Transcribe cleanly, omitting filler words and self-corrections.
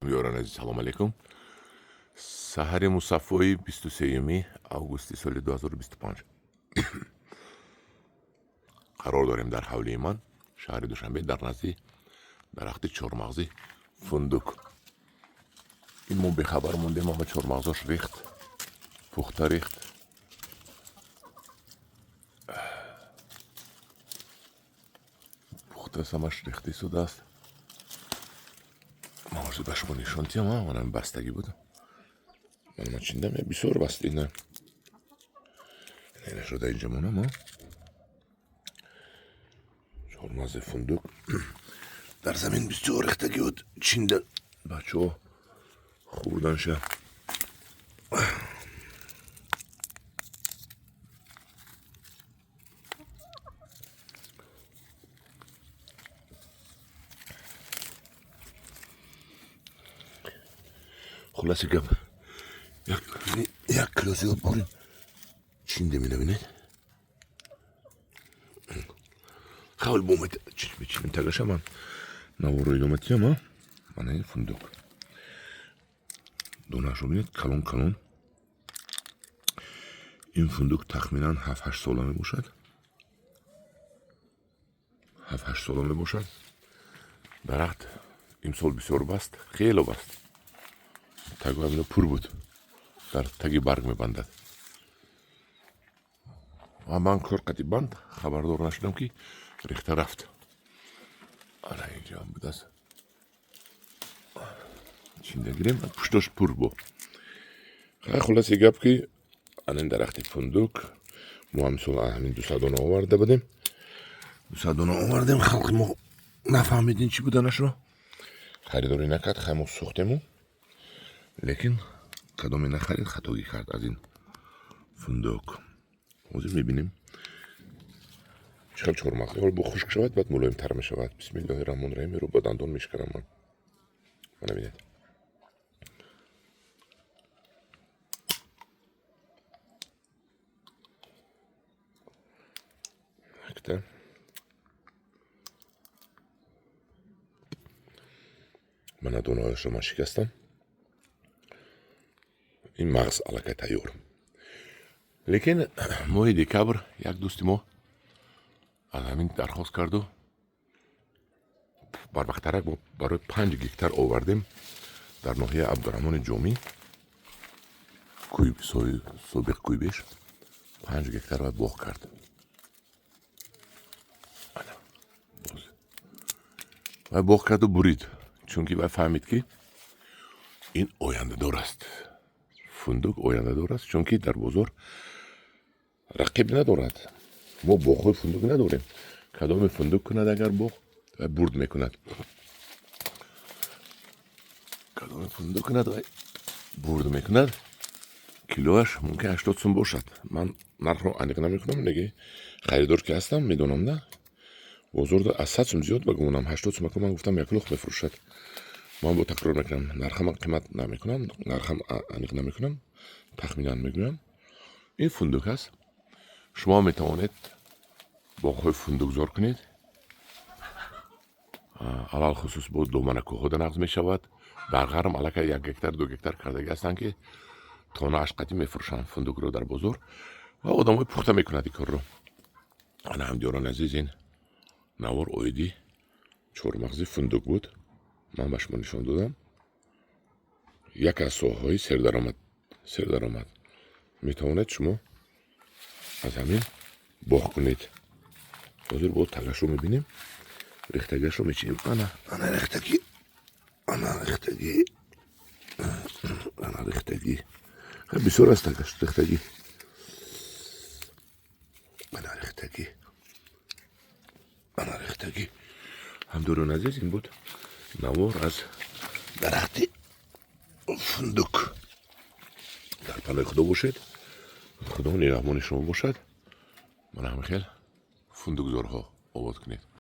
Алейкум, ёрони азиз, салом алейкум. Саҳари мусаффои 23 августи соли 2025 қарор дорем дар ҳавлии ман, шаҳри Душанбе, дар назди дарахти чормағзи фундук. Ин мо бехабар мондем, ама чормағзош рехт, пухта рехт. Пухта самаш рехта истодааст. Ман ҳозир ба шумо нишон диҳам, манам бастагӣ буд. Ман чиндам, бисёр баст ина. Ина шуда инҷа монам, чормағзи фундук дар замин бисёр рехтагӣ буд, чинда бачаҳо хӯрданша. Хулоси гап, як кило зиёд борин чиндем, ина бинед. Хавл бомед чим тагаша ман наворо идома диҳам. Мана ин фундук донаашро бинед, калон калон. Ин фундук тахминан 7-8 сола мебошад, 7-8 сола мебошад. Дарахт имсол бисёр баст, хело баст. Тагу ҳамино пур буд, дар таги барг мебандад. Ва ман кор қати банд хабардор нашудам, ки рехта рафт. Ана инҷаам будааст, чинда гирем, пуштош пур бо. Хулоси гап, ки ана ин дарахти фундук мо ҳамисол ҳамин 200 дона оварда будем, 200 дона овардем. Халқи мо нафаҳмид ин чӣ буданашро, харидорӣ накард. Хай, мо сӯхтему, лекин кадоме нахарид, хатогӣ кард аз ин фундук. Ҳозир мебинем чӣ хел чормағз ҳол бо хушк шавад, баъд мулоимтар мешавад. Бисмиллоҳи раҳмони раҳим. Иро ба дандон мешиканам ман. Мана бинед. Якта мана донаҳояшро ман шикастам. Ин мағз аллакай тайёр. Лекин моҳи декабр як дӯсти мо аз ҳамин дархост карду, барвақттарак мо барои 5 гектар овардем дар ноҳияи Абдураҳмони Ҷомӣ, собиқ Кӯйбеш, 5 гектар ва боғ кард. Вай боғ карду бурид, чунки вай фаҳмид, ки ин ояндадор аст. Фундук ояндадор аст, чунки дар бозор рақиб надорад. Мо боғҳои фундук надорем. Кадоме фундук кунад, агар боғ, вай бурд мекунад. Кадоме фундук кунад, вай бурд мекунад. Килоаш мумкин 80 сум бошад. Ман нархро аниқ намекунам, лекин харидор ки ҳастам, медонам да. Бозорда аз 100 сум зиёд ба гумонам, 80 сум аку ман гуфтам, як лух мефурӯшад. Ман бо такрор мекунам, нархам қимат намекунам, нархам аниқ намекунам, тахминан мегӯям. Ин фундук аст. Шумо метавонед боғҳои фундукзор кунед. Алалхусус бо доманакӯҳода нағз мешавад. Дар ғарм аллакай 1 гектар, 2 гектар кардагӣ ҳастанд, ки тонааш қатӣ мефурӯшанд фундукро дар бозор ва одамои пухта мекунад ин корро. Ана, ҳамдиёрони азиз, ин навор оиди чормағзи фундук буд. Ман ба шумо нишон додам яке аз соҳаҳои сердаромад. Сердаромад метавонед шумо аз ҳамин боғ кунед. Ҳозир бо тагашро мебинем, рехтагиашро мечинем. Ана, ана рехтагӣ, ана рехтагӣ, ана рехтагӣ. Бисёр аст тагаш рехтагӣ. Ана рехтагӣ, ана рехтагӣ. Ҳамдорони азиз, ин буд навор аз дарахти фундук. Дар паноҳи Худо бошед, Худо нигаҳбони шумо бошад. Мана ҳамин хел фундукзорҳо обод кунед.